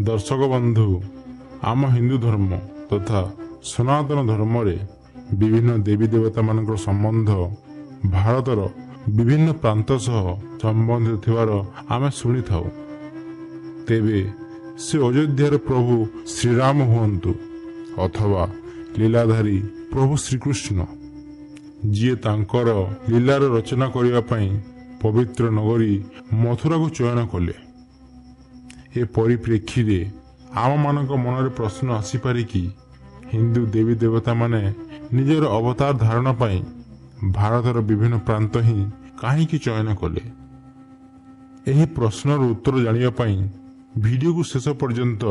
ଦର୍ଶକ ବନ୍ଧୁ, ଆମ ହିନ୍ଦୁ ଧର୍ମ ତଥା ସନାତନ ଧର୍ମରେ ବିଭିନ୍ନ ଦେବୀ ଦେବତାମାନଙ୍କର ସମ୍ବନ୍ଧ ଭାରତର ବିଭିନ୍ନ ପ୍ରାନ୍ତ ସହ ସମ୍ବନ୍ଧିତ ଥିବାର ଆମେ ଶୁଣିଥାଉ। ତେବେ ସେ ଅଯୋଧ୍ୟାର ପ୍ରଭୁ ଶ୍ରୀରାମ ହୁଅନ୍ତୁ ଅଥବା ଲୀଳାଧାରୀ ପ୍ରଭୁ ଶ୍ରୀକୃଷ୍ଣ, ଯିଏ ତାଙ୍କର ଲୀଳାର ରଚନା କରିବା ପାଇଁ ପବିତ୍ର ନଗରୀ ମଥୁରାକୁ ଚୟନ କଲେ। ଏ ପରିପ୍ରେକ୍ଷୀରେ ଆମମାନଙ୍କ ମନରେ ପ୍ରଶ୍ନ ଆସିପାରେ କି ହିନ୍ଦୁ ଦେବୀ ଦେବତାମାନେ ନିଜର ଅବତାର ଧାରଣ ପାଇଁ ଭାରତର ବିଭିନ୍ନ ପ୍ରାନ୍ତ ହିଁ କାହିଁକି ଚୟନ କଲେ? ଏହି ପ୍ରଶ୍ନର ଉତ୍ତର ଜାଣିବା ପାଇଁ ଭିଡ଼ିଓକୁ ଶେଷ ପର୍ଯ୍ୟନ୍ତ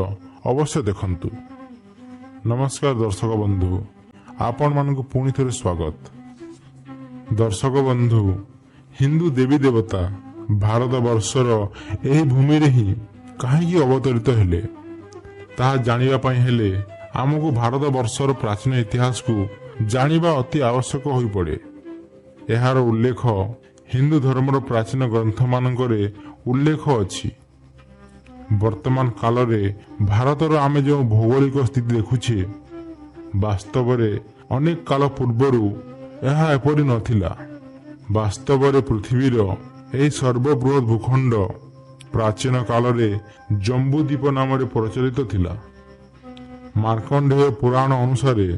ଅବଶ୍ୟ ଦେଖନ୍ତୁ। ନମସ୍କାର ଦର୍ଶକ ବନ୍ଧୁ, ଆପଣମାନଙ୍କୁ ପୁଣି ଥରେ ସ୍ୱାଗତ। ଦର୍ଶକ ବନ୍ଧୁ, ହିନ୍ଦୁ ଦେବୀ ଦେବତା ଭାରତ ବର୍ଷର ଏହି ଭୂମିରେ ହିଁ କାହିଁକି ଅବତରିତ ହେଲେ, ତାହା ଜାଣିବା ପାଇଁ ହେଲେ ଆମକୁ ଭାରତ ବର୍ଷର ପ୍ରାଚୀନ ଇତିହାସକୁ ଜାଣିବା ଅତି ଆବଶ୍ୟକ ହୋଇପଡ଼େ। ଏହାର ଉଲ୍ଲେଖ ହିନ୍ଦୁ ଧର୍ମର ପ୍ରାଚୀନ ଗ୍ରନ୍ଥମାନଙ୍କରେ ଉଲ୍ଲେଖ ଅଛି। ବର୍ତ୍ତମାନ କାଳରେ ଭାରତର ଆମେ ଯେଉଁ ଭୌଗୋଳିକ ସ୍ଥିତି ଦେଖୁଛେ, ବାସ୍ତବରେ ଅନେକ କାଳ ପୂର୍ବରୁ ଏହା ଏପରି ନଥିଲା। ବାସ୍ତବରେ ପୃଥିବୀର ଏହି ସର୍ବବୃହତ ଭୂଖଣ୍ଡ ପ୍ରାଚୀନ କାଳରେ ଜମ୍ବୁଦ୍ୱୀପ ନାମରେ ପ୍ରଚଳିତ ଥିଲା। ମାର୍କଣ୍ଡେୟ ପୁରାଣ ଅନୁସାରେ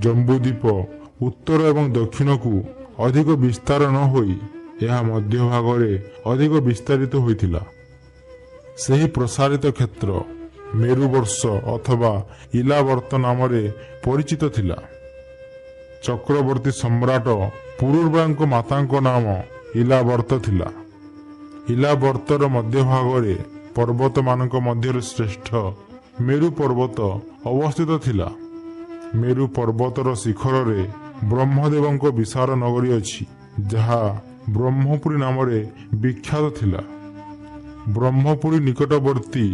ଜମ୍ବୁଦ୍ୱୀପ ଉତ୍ତର ଏବଂ ଦକ୍ଷିଣକୁ ଅଧିକ ବିସ୍ତାର ନ ହୋଇ ଏହା ମଧ୍ୟଭାଗରେ ଅଧିକ ବିସ୍ତାରିତ ହୋଇଥିଲା। ସେହି ପ୍ରସାରିତ କ୍ଷେତ୍ର ମେରୁବର୍ଷ ଅଥବା ଇଲାବର୍ତ୍ତ ନାମରେ ପରିଚିତ ଥିଲା। ଚକ୍ରବର୍ତ୍ତୀ ସମ୍ରାଟ ପୁରୁରବାଙ୍କ ମାତାଙ୍କ ନାମ ଇଲାବର୍ତ୍ତ ଥିଲା। ଇଲାବର୍ତ୍ତର ମଧ୍ୟଭାଗରେ ପର୍ବତମାନଙ୍କ ମଧ୍ୟରେ ଶ୍ରେଷ୍ଠ ମେରୁ ପର୍ବତ ଅବସ୍ଥିତ ଥିଲା। ମେରୁ ପର୍ବତର ଶିଖରରେ ବ୍ରହ୍ମଦେବଙ୍କ ବିଶାଳ ନଗରୀ ଅଛି, ଯାହା ବ୍ରହ୍ମପୁରୀ ନାମରେ ବିଖ୍ୟାତ ଥିଲା। ବ୍ରହ୍ମପୁରୀ ନିକଟବର୍ତ୍ତୀ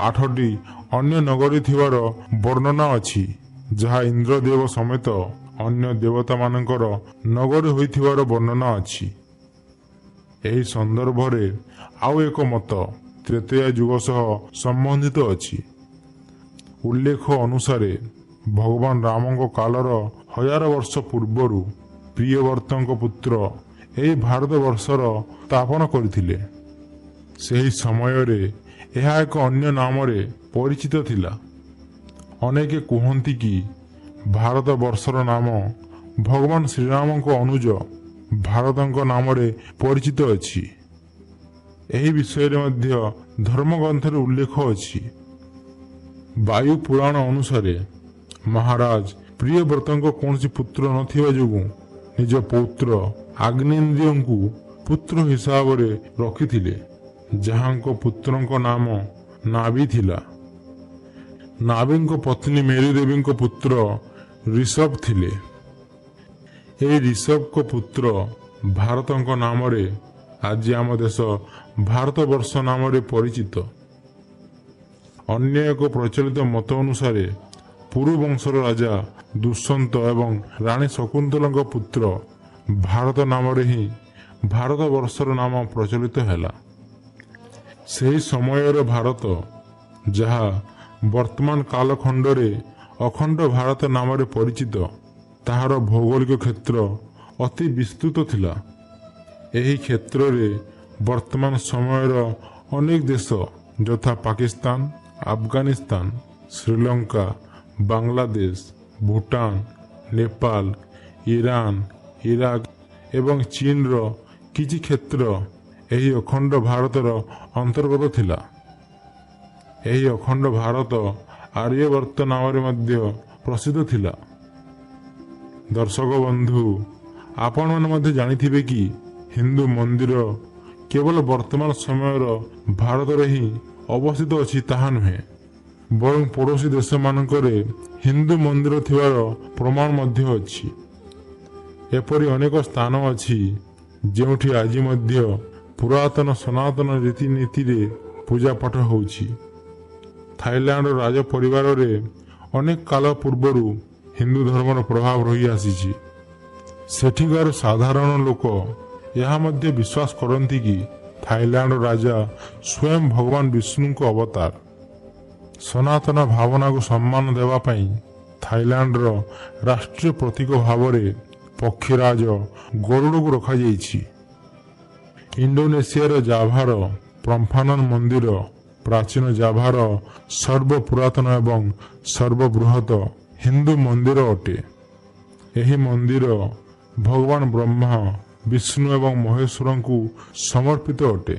8ଟି ଅନ୍ୟ ନଗରୀ ଥିବାର ବର୍ଣ୍ଣନା ଅଛି, ଯାହା ଇନ୍ଦ୍ରଦେବ ସମେତ ଅନ୍ୟ ଦେବତାମାନଙ୍କର ନଗରୀ ହୋଇଥିବାର ବର୍ଣ୍ଣନା ଅଛି। ଏହି ସନ୍ଦର୍ଭରେ ଆଉ ଏକ ମତ ତ୍ରେତୟା ଯୁଗ ସହ ସମ୍ବନ୍ଧିତ ଅଛି। ଉଲ୍ଲେଖ ଅନୁସାରେ ଭଗବାନ ରାମଙ୍କ କାଳର 1000 ବର୍ଷ ପୂର୍ବରୁ ପ୍ରିୟବ୍ରତଙ୍କ ପୁତ୍ର ଏହି ଭାରତବର୍ଷର ସ୍ଥାପନ କରିଥିଲେ। ସେହି ସମୟରେ ଏହା ଏକ ଅନ୍ୟ ନାମରେ ପରିଚିତ ଥିଲା। ଅନେକେ କୁହନ୍ତି କି ଭାରତବର୍ଷର ନାମ ଭଗବାନ ଶ୍ରୀରାମଙ୍କ ଅନୁଜ ଭାରତଙ୍କ ନାମରେ ପରିଚିତ ଅଛି। ଏହି ବିଷୟରେ ମଧ୍ୟ ଧର୍ମଗ୍ରନ୍ଥରେ ଉଲ୍ଲେଖ ଅଛି। ବାୟୁ ପୁରାଣ ଅନୁସାରେ ମହାରାଜ ପ୍ରିୟବ୍ରତଙ୍କ କୌଣସି ପୁତ୍ର ନଥିବା ଯୋଗୁଁ ନିଜ ପୌତ୍ର ଆଗ୍ନେନ୍ଦ୍ରିୟଙ୍କୁ ପୁତ୍ର ହିସାବରେ ରଖିଥିଲେ, ଯାହାଙ୍କ ପୁତ୍ରଙ୍କ ନାମ ନାଭି ଥିଲା। ନାଭିଙ୍କ ପତ୍ନୀ ମେରୁଦେବୀଙ୍କ ପୁତ୍ର ଋଷଭ ଥିଲେ। ଏହି ଋଷଭଙ୍କ ପୁତ୍ର ଭାରତଙ୍କ ନାମରେ ଆଜି ଆମ ଦେଶ ଭାରତବର୍ଷ ନାମରେ ପରିଚିତ। ଅନ୍ୟ ଏକ ପ୍ରଚଳିତ ମତ ଅନୁସାରେ ପୁରୁବଂଶର ରାଜା ଦୁଷ୍ୟନ୍ତ ଏବଂ ରାଣୀ ଶକୁନ୍ତଳାଙ୍କ ପୁତ୍ର ଭାରତ ନାମରେ ହିଁ ଭାରତବର୍ଷର ନାମ ପ୍ରଚଳିତ ହେଲା। ସେହି ସମୟର ଭାରତ, ଯାହା ବର୍ତ୍ତମାନ କାଳଖଣ୍ଡରେ ଅଖଣ୍ଡ ଭାରତ ନାମରେ ପରିଚିତ, ତାହାର ଭୌଗୋଳିକ କ୍ଷେତ୍ର ଅତି ବିସ୍ତୃତ ଥିଲା। ଏହି କ୍ଷେତ୍ରରେ ବର୍ତ୍ତମାନ ସମୟର ଅନେକ ଦେଶ ଯଥା ପାକିସ୍ତାନ, ଆଫଗାନିସ୍ତାନ, ଶ୍ରୀଲଙ୍କା, ବାଂଲାଦେଶ, ଭୁଟାନ, ନେପାଳ, ଇରାନ, ଇରାକ ଏବଂ ଚୀନର କିଛି କ୍ଷେତ୍ର ଏହି ଅଖଣ୍ଡ ଭାରତର ଅନ୍ତର୍ଗତ ଥିଲା। ଏହି ଅଖଣ୍ଡ ଭାରତ ଆର୍ଯ୍ୟବର୍ତ୍ତ ନାମରେ ମଧ୍ୟ ପ୍ରସିଦ୍ଧ ଥିଲା। ଦର୍ଶକ ବନ୍ଧୁ, ଆପଣମାନେ ମଧ୍ୟ ଜାଣିଥିବେ କି ହିନ୍ଦୁ ମନ୍ଦିର କେବଳ ବର୍ତ୍ତମାନ ସମୟର ଭାରତରେ ହିଁ ଅବସ୍ଥିତ ଅଛି ତାହା ନୁହେଁ, ବରଂ ପଡ଼ୋଶୀ ଦେଶମାନଙ୍କରେ ହିନ୍ଦୁ ମନ୍ଦିର ଥିବାର ପ୍ରମାଣ ମଧ୍ୟ ଅଛି। ଏପରି ଅନେକ ସ୍ଥାନ ଅଛି ଯେଉଁଠି ଆଜି ମଧ୍ୟ ପୁରାତନ ସନାତନ ରୀତିନୀତିରେ ପୂଜାପାଠ ହେଉଛି। ଥାଇଲାଣ୍ଡର ରାଜ ପରିବାରରେ ଅନେକ କାଳ ପୂର୍ବରୁ ହିନ୍ଦୁ ଧର୍ମର ପ୍ରଭାବ ରହିଆସିଛି। ସେଠିକାର ସାଧାରଣ ଲୋକ ଏହା ମଧ୍ୟ ବିଶ୍ୱାସ କରନ୍ତି କି ଥାଇଲାଣ୍ଡର ରାଜା ସ୍ୱୟଂ ଭଗବାନ ବିଷ୍ଣୁଙ୍କ ଅବତାର। ସନାତନ ଭାବନାକୁ ସମ୍ମାନ ଦେବା ପାଇଁ ଥାଇଲାଣ୍ଡର ରାଷ୍ଟ୍ରୀୟ ପ୍ରତୀକ ଭାବରେ ପକ୍ଷୀରାଜ ଗରୁଡ଼କୁ ରଖାଯାଇଛି। ଇଣ୍ଡୋନେସିଆର ଜାଭାର ପ୍ରମ୍ଫାନନ ମନ୍ଦିର ପ୍ରାଚୀନ ଜାଭାର ସର୍ବପୁରାତନ ଏବଂ ସର୍ବବୃହତ ହିନ୍ଦୁ ମନ୍ଦିର ଅଟେ। ଏହି ମନ୍ଦିର ଭଗବାନ ବ୍ରହ୍ମା, ବିଷ୍ଣୁ ଏବଂ ମହେଶ୍ୱରଙ୍କୁ ସମର୍ପିତ ଅଟେ।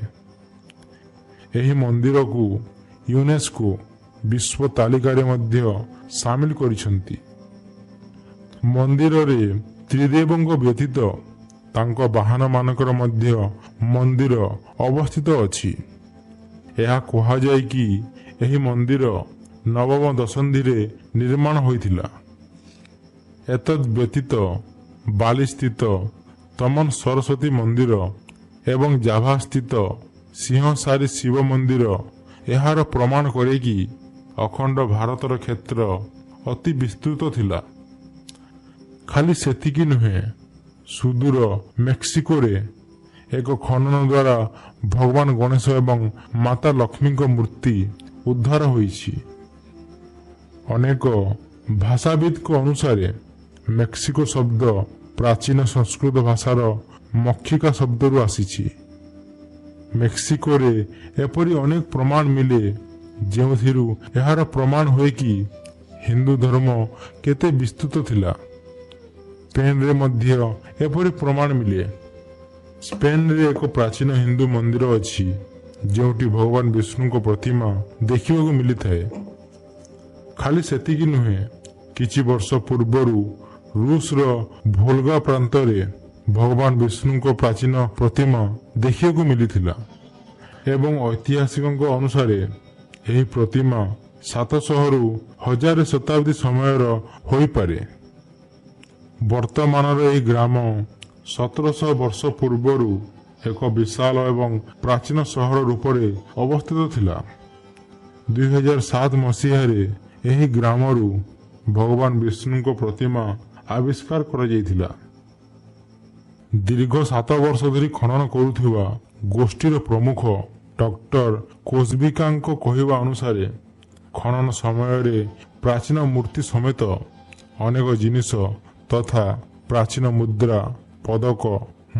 ଏହି ମନ୍ଦିରକୁ ୟୁନେସ୍କୋ ବିଶ୍ୱ ତାଲିକାରେ ମଧ୍ୟ ସାମିଲ କରିଛନ୍ତି। ମନ୍ଦିରରେ ତ୍ରିଦେବଙ୍କ ବ୍ୟତୀତ ତାଙ୍କ ବାହନମାନଙ୍କର ମଧ୍ୟ ମନ୍ଦିର ଅବସ୍ଥିତ ଅଛି। ଏହା କୁହାଯାଏ କି ଏହି ମନ୍ଦିର ନବମ ଦଶନ୍ଧିରେ ନିର୍ମାଣ ହୋଇଥିଲା। ଏତଦ୍ ବ୍ୟତୀତ ବାଲିସ୍ଥିତ ତମନ ସରସ୍ୱତୀ ମନ୍ଦିର ଏବଂ ଜାଭାସ୍ଥିତ ସିଂହସାରୀ ଶିବ ମନ୍ଦିର ଏହାର ପ୍ରମାଣ କରେ କି ଅଖଣ୍ଡ ଭାରତର କ୍ଷେତ୍ର ଅତି ବିସ୍ତୃତ ଥିଲା। ଖାଲି ସେତିକି ନୁହେଁ, ସୁଦୂର ମେକ୍ସିକୋରେ ଏକ ଖନନ ଦ୍ୱାରା ଭଗବାନ ଗଣେଶ ଏବଂ ମାତା ଲକ୍ଷ୍ମୀଙ୍କ ମୂର୍ତ୍ତି ଉଦ୍ଧାର ହୋଇଛି। ଅନେକ ଭାଷାବିତ୍ଙ୍କ ଅନୁସାରେ ମେକ୍ସିକୋ ଶବ୍ଦ ପ୍ରାଚୀନ ସଂସ୍କୃତ ଭାଷାର ମକ୍ଷିକା ଶବ୍ଦରୁ ଆସିଛି। ମେକ୍ସିକୋରେ ଏପରି ଅନେକ ପ୍ରମାଣ ମିଳେ, ଯେଉଁଥିରୁ ଏହାର ପ୍ରମାଣ ହୁଏ କି ହିନ୍ଦୁ ଧର୍ମ କେତେ ବିସ୍ତୃତ ଥିଲା। ସ୍ପେନରେ ମଧ୍ୟ ଏପରି ପ୍ରମାଣ ମିଳେ। ସ୍ପେନରେ ଏକ ପ୍ରାଚୀନ ହିନ୍ଦୁ ମନ୍ଦିର ଅଛି, ଯେଉଁଠି ଭଗବାନ ବିଷ୍ଣୁଙ୍କ ପ୍ରତିମା ଦେଖିବାକୁ ମିଳିଥାଏ। ଖାଲି ସେତିକି ନୁହେଁ, କିଛି ବର୍ଷ ପୂର୍ବରୁ ରୁଷର ଭୋଲଗା ପ୍ରାନ୍ତରେ ଭଗବାନ ବିଷ୍ଣୁଙ୍କ ପ୍ରାଚୀନ ପ୍ରତିମା ଦେଖିବାକୁ ମିଳିଥିଲା ଏବଂ ଐତିହାସିକଙ୍କ ଅନୁସାରେ ଏହି ପ୍ରତିମା 700ରୁ 1000 ଶତାବ୍ଦୀ ସମୟର ହୋଇପାରେ। ବର୍ତ୍ତମାନର ଏହି ଗ୍ରାମ 1700 ବର୍ଷ ପୂର୍ବରୁ ଏକ ବିଶାଳ ଏବଂ ପ୍ରାଚୀନ ସହର ରୂପରେ ଅବସ୍ଥିତ ଥିଲା। 2007 ମସିହାରେ ଏହି ଗ୍ରାମରୁ ଭଗବାନ ବିଷ୍ଣୁଙ୍କ ପ୍ରତିମା ଆବିଷ୍କାର କରାଯାଇଥିଲା। ଦୀର୍ଘ 7 ବର୍ଷ ଧରି ଖନନ କରୁଥିବା ଗୋଷ୍ଠୀର ପ୍ରମୁଖ ଡକ୍ଟର କୋସବିକାଙ୍କ କହିବା ଅନୁସାରେ ଖନନ ସମୟରେ ପ୍ରାଚୀନ ମୂର୍ତ୍ତି ସମେତ ଅନେକ ଜିନିଷ ତଥା ପ୍ରାଚୀନ ମୁଦ୍ରା, ପଦକ,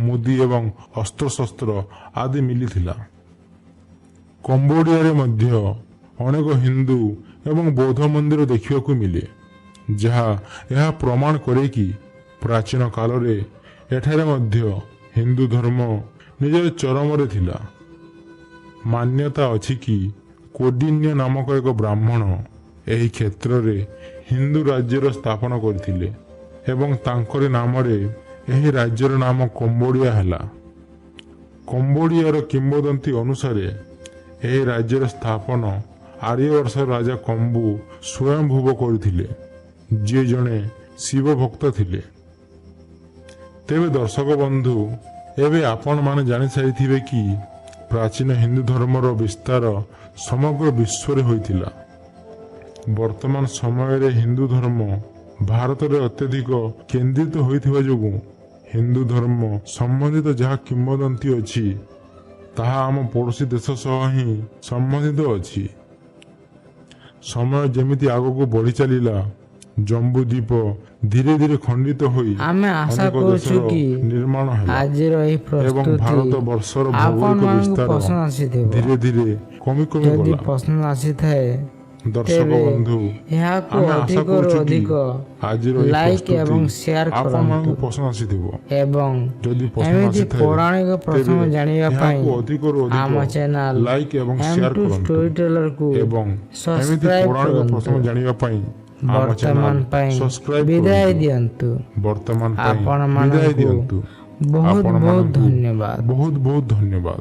ମୁଦି ଏବଂ ଅସ୍ତ୍ରଶସ୍ତ୍ର ଆଦି ମିଳିଥିଲା। କମ୍ବୋଡିଆରେ ମଧ୍ୟ ଅନେକ ହିନ୍ଦୁ ଏବଂ ବୌଦ୍ଧ ମନ୍ଦିର ଦେଖିବାକୁ ମିଳେ, ଯାହା ଏହା ପ୍ରମାଣ କରେ କି ପ୍ରାଚୀନ କାଳରେ ଏଠାରେ ମଧ୍ୟ ହିନ୍ଦୁ ଧର୍ମ ନିଜର ଚରମରେ ଥିଲା। ମାନ୍ୟତା ଅଛି କି କୋଡିନ୍ୟ ନାମକ ଏକ ବ୍ରାହ୍ମଣ ଏହି କ୍ଷେତ୍ରରେ ହିନ୍ଦୁ ରାଜ୍ୟର ସ୍ଥାପନ କରିଥିଲେ ଏବଂ ତାଙ୍କରି ନାମରେ ଏହି ରାଜ୍ୟର ନାମ କମ୍ବୋଡିଆ ହେଲା। କମ୍ବୋଡିଆର କିମ୍ବଦନ୍ତୀ ଅନୁସାରେ ଏହି ରାଜ୍ୟର ସ୍ଥାପନ ଆର୍ଯ୍ୟବର୍ଷର ରାଜା କମ୍ବୁ ସ୍ୱୟଂଭୁବ କରିଥିଲେ, ଯିଏ ଜଣେ ଶିବ ଭକ୍ତ ଥିଲେ। ତେବେ ଦର୍ଶକ ବନ୍ଧୁ, ଏବେ ଆପଣମାନେ ଜାଣିସାରିଥିବେ କି ପ୍ରାଚୀନ ହିନ୍ଦୁ ଧର୍ମର ବିସ୍ତାର ସମଗ୍ର ବିଶ୍ୱରେ ହୋଇଥିଲା। ବର୍ତ୍ତମାନ ସମୟରେ ହିନ୍ଦୁ ଧର୍ମ ଭାରତରେ ଅତ୍ୟଧିକ କେନ୍ଦ୍ରିତ ହୋଇଥିବା ଯୋଗୁଁ ହିନ୍ଦୁ ଧର୍ମ ସମ୍ବନ୍ଧିତ ଯାହା କିମ୍ବଦନ୍ତୀ ଅଛି, ତାହା ଆମ ପଡ଼ୋଶୀ ଦେଶ ସହ ହିଁ ସମ୍ବନ୍ଧିତ ଅଛି। ସମୟ ଯେମିତି ଆଗକୁ ବଢ଼ି ଚାଲିଲା, ଜମ୍ବୁଦ୍ୱୀପ ଧୀରେ ଧୀରେ ଖଣ୍ଡିତ ହୋଇ ଆମେ ଆଶା ଅନେକ କରୁଛୁ ଦେଶର କି ନିର୍ମାଣ ହେଲା ଆଜିର ଏହି ଏବଂ ପ୍ରସ୍ତୁତି ଭାରତ ବର୍ଷର ଭୌଗୋଳିକ ଆପଣମାନଙ୍କୁ ବିସ୍ତାର ପସନ୍ଦ ଆସିଥିବ। ଧୀରେ ଧୀରେ କମି କମି ଯଦି ଗଲା। ପସନ୍ଦ ଆସିଥାଏ, ଦର୍ଶକ ତେବେ ବନ୍ଧୁ, ଏହାକୁ ଆମେ ଆଶା ଅଧିକରୁ କରୁଛୁ କି ଅଧିକ ଆଜିର ଏହି ଲାଇକ୍ ଏବଂ ପ୍ରସ୍ତୁତି ସେୟାର କରନ୍ତୁ ଆପଣମାନଙ୍କୁ ପସନ୍ଦ ଆସିଥିବ। ଏବଂ ଯଦି ପସନ୍ଦ ଏମିତି ଆସିଥାଏ, ପୌରାଣିକ ପ୍ରସଙ୍ଗ ତେବେ ଜାଣିବା ପାଇଁ ଏହାକୁ ଅଧିକରୁ ଆମ ଅଧିକ ଚ୍ୟାନେଲ ଲାଇକ୍ ଏବଂ ଏମ୍ ସେୟାର ଟୁ କରନ୍ତୁ ଷ୍ଟୋରି ଟେଲରକୁ ଏବଂ ଏମିତି ସବସ୍କ୍ରାଇବ ପୌରାଣିକ କରନ୍ତୁ। ପ୍ରସଙ୍ଗ ଜାଣିବା ପାଇଁ ଆମ ବର୍ତ୍ତମାନ ଚ୍ୟାନେଲ ପାଇଁ ସବସ୍କ୍ରାଇବ ବିଦାୟ କରନ୍ତୁ। ଦିଅନ୍ତୁ। ବର୍ତ୍ତମାନ ପାଇଁ ବିଦାୟ ଆପଣମାନଙ୍କୁ ଦିଅନ୍ତୁ। ବହୁତ ବହୁତ ଆପଣମାନଙ୍କୁ ଧନ୍ୟବାଦ। ବହୁତ ବହୁତ ଧନ୍ୟବାଦ।